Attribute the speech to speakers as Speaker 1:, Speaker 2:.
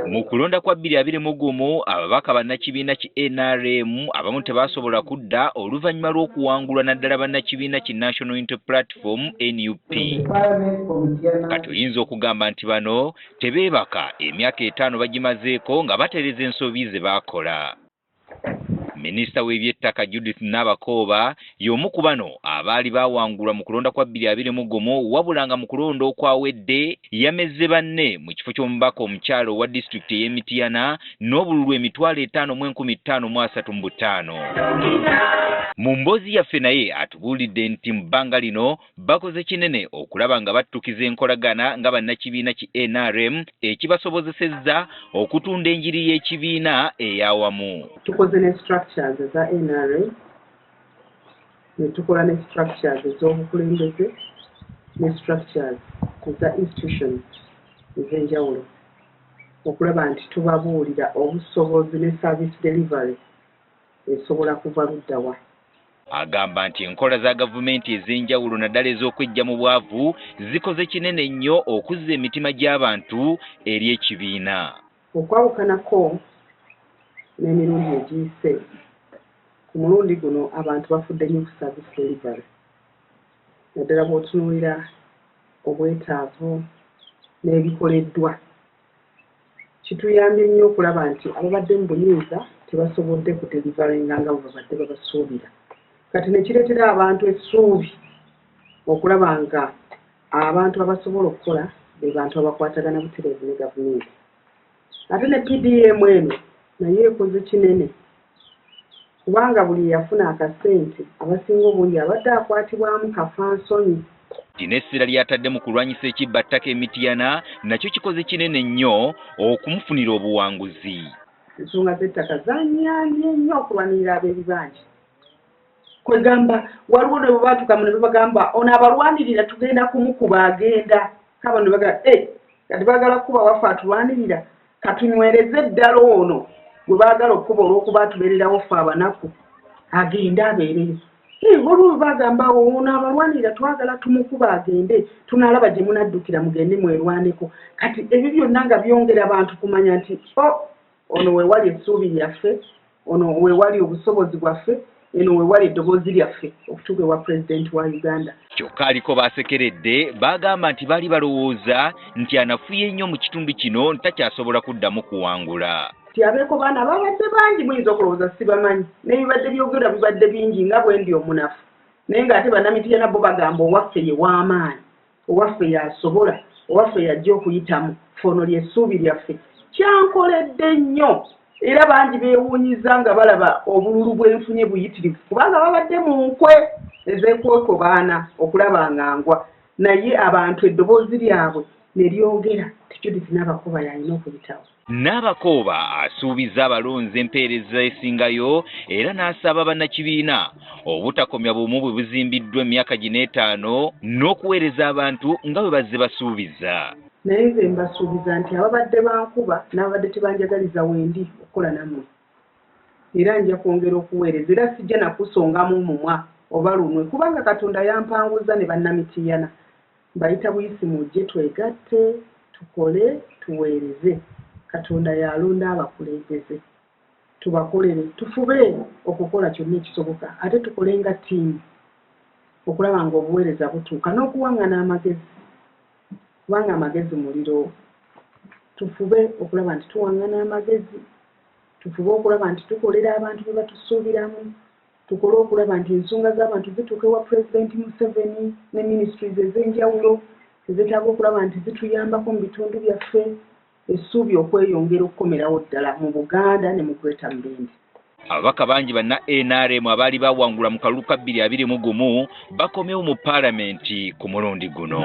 Speaker 1: Mu kulonda kwa 2021, ababaka bannakibiina ki NRM abamu tebaasobola kudda oluvannyuma lw'okuwangulwa naddala bannakibiina ki National Unity Platform NUP. Kati oyinza okugamba nti bano tebeebaka, emyaka 5 bagimazeeko nga batereza ensobi ze baakola. Minisita w'ebyettaka Judith Nabakooba y'omu ku bano abaali baawangulwa mu kulonda kwa 2021, wabula nga mu kulonda okwawedde yamezze banne mu kifo ky'omubaka omukyala owa disitulikiti ey'e Mityana n'obululu 5,535. Mu mboozi yaffe naye atubuulidde nti mu bbanga lino bakoze kinene okulaba nga battukiza enkolagana nga bannakibiina ki NRM ekibasobozesezza okutunda enjiri y'ekibiina ey'awamu.
Speaker 2: Tukoze ne structures eza NRM, ne tukola ne structures ez'obukulembeze ne structures eza institutions ez'enjawulo okulaba nti tubabuulira obusobozi ne service delivery esobola kuva ludda wa.
Speaker 1: Agamba nti enkola za gavumenti ez'enjawulo naddala ez'okweggya mu bwavu zikoze kinene nnyo okuzza emitima gy'abantu eri ekibiina.
Speaker 2: Okwawukanako n'emirundi egiyise, ku mulundi guno abantu bafudde nnyo ku service delivery, naddala bw'otunuulira obwetaavu n'ebikoleddwa. Kituyambye nnyo okulaba nti ababadde mu buyinza tebasobodde kudeliveringa nga bwe babadde babasuubira. Kati ne kireetera abantu essuubi okulaba nga abantu abasobola okukola be bantu abakwatagana butereevu ne gavumenti. Ate ne PDM eno naye ekoze kinene, kubanga buli eyafuna akasente abasinga obungi abadde akwatibwamu kafansonyi.
Speaker 1: Lino essira ly'atadde mu kulwanyisa ekibbattaka e Mityana nakyo kikoze kinene nnyo okumufunira obuwanguzi.
Speaker 2: Ensonga z'ettaka zannyambye nnyo okulwanirira ab'ebibanja. Kwegamba waliwo ne bwe baatuuka ne babagamba ono abalwanirira tugenda kumukuba agenda. Kaba ne bagamba, kati baagala kukuba waffe atulwanirira, katunywereze ddala ono gwe baagala okukuba olw'okuba atubeererawo ffe abanaku, agende abeereyo. Waliwo bwe bagamba ono abalwanirira twagala tumukuba agende, tunaalaba gye munaddukira mugende mwerwaneko. Kati ebyo byonna nga byongera abantu kumanya nti ono we wali essuubi lyaffe, ono we wali obusobozi bwaffe, eno we wali eddoboozi lyaffe okutuuka ewa pulezidenti wa Uganda.
Speaker 1: Kyokka aliko baasekeredde baagamba nti baali balowooza nti anafuye nnyo mu kitundu kino takyasobola kuddamu kuwangula.
Speaker 2: Nti abeeko baana babadde bangi, muyinza okulowooza sibamanyi, n'ebibadde byogerwa bibadde bingi nga bwe ndi omunafu, naye ng'ate bannamityana bo bagamba owaffe ye w'amaanyi, owaffe y'asobola, owaffe y'ajja okuyitamu, ffe ono ly'essuubi lyaffe. Kyankoledde nnyo era bangi beewuunyiza nga balaba obululu bw'enfunye buyitirivu, kubanga babadde mu nkwe ez'ekwekobaana okulaba nga ngwa, naye abantu eddoboozi lyabwe ne lyogera nti Judith Nabakooba y'alina okuyitawo.
Speaker 1: Nabakooba asuubiza abalonzi empeereza esingayo era n'asaba bannakibiina obutakomya bumu bwe buzimbiddwa emyaka gino 5 n'okuweereza abantu nga bwe bazze basuubiza.
Speaker 2: Naye nze mbasuubiza nti ababadde bankuba n'ababadde tebanjagaliza wendi okukola nammwe, era nja kwongera okuweereza, era sijja nakusongamu mumwa oba lunwe, kubanga Katonda yampanguza ne bannamityana. Mbayita buyisi mujje twegatte, tukole, tuweereze. Katonda y'alonda abakulembeze, tubakolere, tufube okukola kyonna ekisoboka, ate tukole nga ttiimu okulaba ng'obuweereza butuuka n'okuwaŋŋana amagezi, kubanga amagezi muliro. Tufube okulaba nti tuwaŋŋana amagezi, tufube okulaba nti tukolera abantu be batusuubiramu, tukole okulaba nti ensonga z'abantu zituuka ewa Pulezidenti Museveni ne ministries ez'enjawulo ezeetaaga okulaba nti zituyambako mu bitundu byaffe, essuubi okweyongera okukomerawo ddala mu Buganda ne mu Greater Mubende.
Speaker 1: Ababaka bangi banna NRM abaali bawangula mu kalulu ka 2021 bakomyewo mu paalamenti ku mulundi guno.